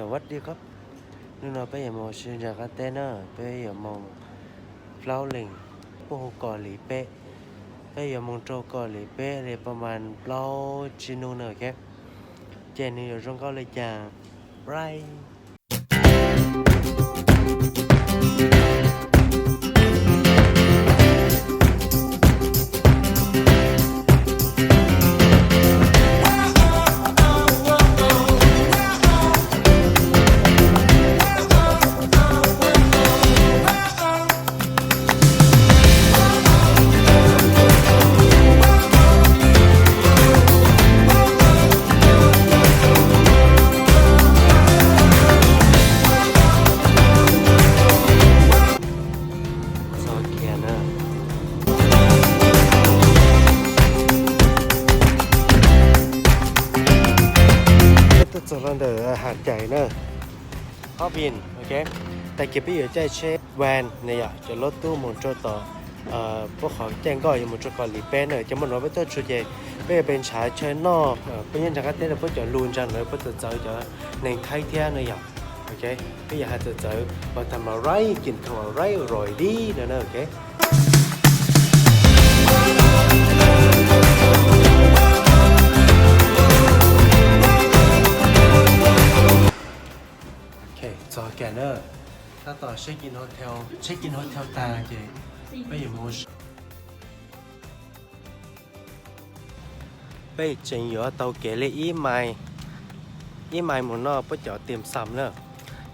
สวัสดีครับ Hnub no peb yuav mus sib ntsa qab teb na, peb yuav mus plaub leeg, puab hu Kaus Lim peb. Peb yuav mus rau Kaus Lim peb li pas mas plaub tsib hnub na, ok. Ces nws yuav zoo nkauj li cas, right. Txog kiag na. Peb tuaj txog rau ntawm Hav Cais na. Hopin, ok. Tag kis peb yuav caij tsheb van na yom, cov lub tub mus rau tom, puab qhov caij nkoj yuav mus rau Kaus Lim peb na. Ces muaj nuav peb tuaj txug ces peb yuav pe ntshav chaw noj, peb nyob ntsa qab teb no puab cov lug ntsa no puab txawv txawv cov neeg Thaib thiab na yom. Ok, peb yuav has txawv txawv mas tham mas raib kis tham mas raib roi dib no na, ok. Ok, txog kiag na. Tab tom check in hotel, check in hotel tag ces peb yuav mus Peb tseem yuav taug kev li ib mais, ib mais mus noj puab cov dim sum na.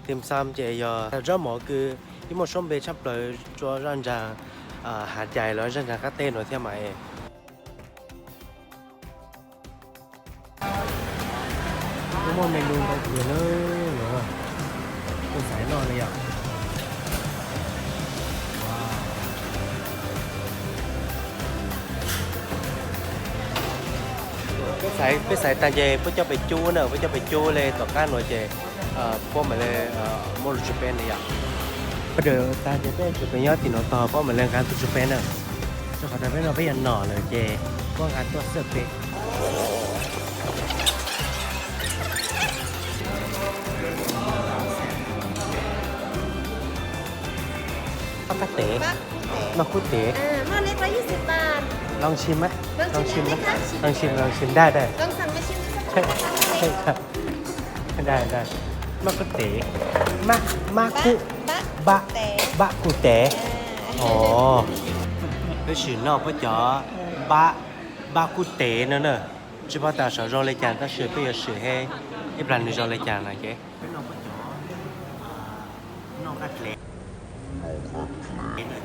Dim sum ces yog zaub mov kws ib muaj suab npe tshaj plaws rua zaj ntsa Hav Cais los zaj ntsa qab teb no thiab mas. Muaj menu ntau kawg na, kuv xaiv noj li yom. Peb xaiv tag ces puab coj pes cub na, puab coj pes cub li tom qab no ces puab mam li muab lug tsua peb na yom. Order tag ces peb tsum pes nyob tim no tog, puab mam li nqa tuaj tsua peb na. Rua qhov tas peb no peb yog nom lawm ces puab nqa tuaj xwb peb. Maj kub tev, maj kub tev. ลองชิมไหม ลองชิมไหม ลองชิม ลองชิม ได้ ได้ ได้ ได้ maj kub tev, maj kub, bab kub tev. Peb sim noj puab cov bab kub tev no na. Tsis paub tas saum zoo li cas tab sis peb yuav sim seb ib plag nws zoo li cas no ces. Peb noj puab cov noj nqaj dlev,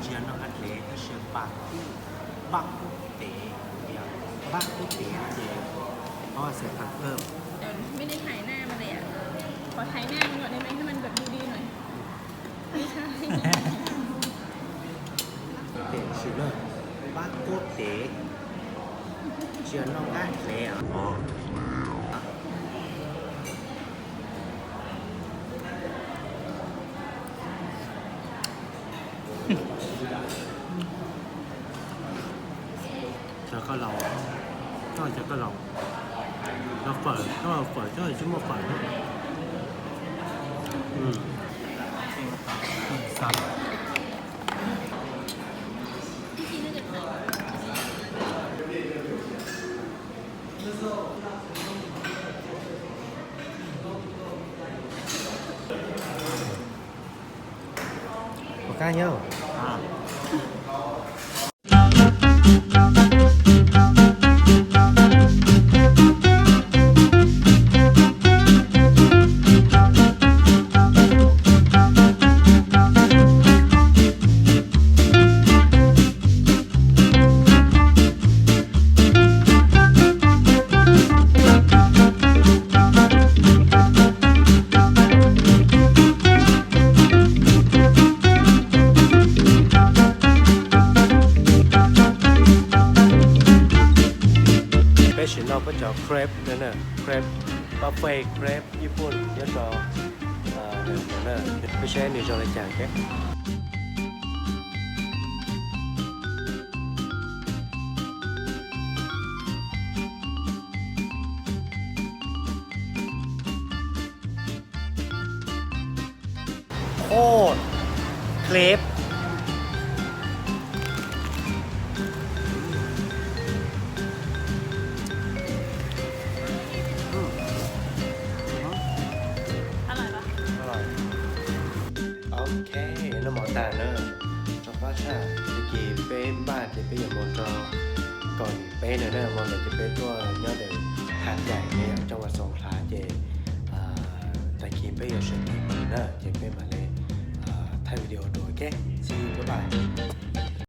tsis yog noj nqaj dlev tab sis bab kub tev, bab kub tev ces paub xav tham thawj. ไม่ได้ถ่ายหน้ามันเลยอะ ขอถ่ายหน้ามันก่อนได้ไหม ให้มันแบบดูดีหน่อย ไม่ใช่ Bab kub tev, tsis yog noj nqaj dlev. Cov koj laus, cov koj laus, cov fawm, cov fawm, cov tsis muaj fawm. Ua kab nyob. Peb sim noj puab cov crepe no na, crepe, buffet crepe Nyij Pooj nyob rau no na, peb saib nws zoo li cas thiab. Oh, clip. Ok, noj mov tag na. Rov qab tshaj, tag kis peb npaj ces peb yuav mus rau kaum peb na, hmo no ces peb tuaj nyob ntawm Hav Daim ne, yog rau Xoo Hlav ces tag kis peb yuav sawv kev mus na, ces peb mam li thaij video dua, ok, see you, bye bye.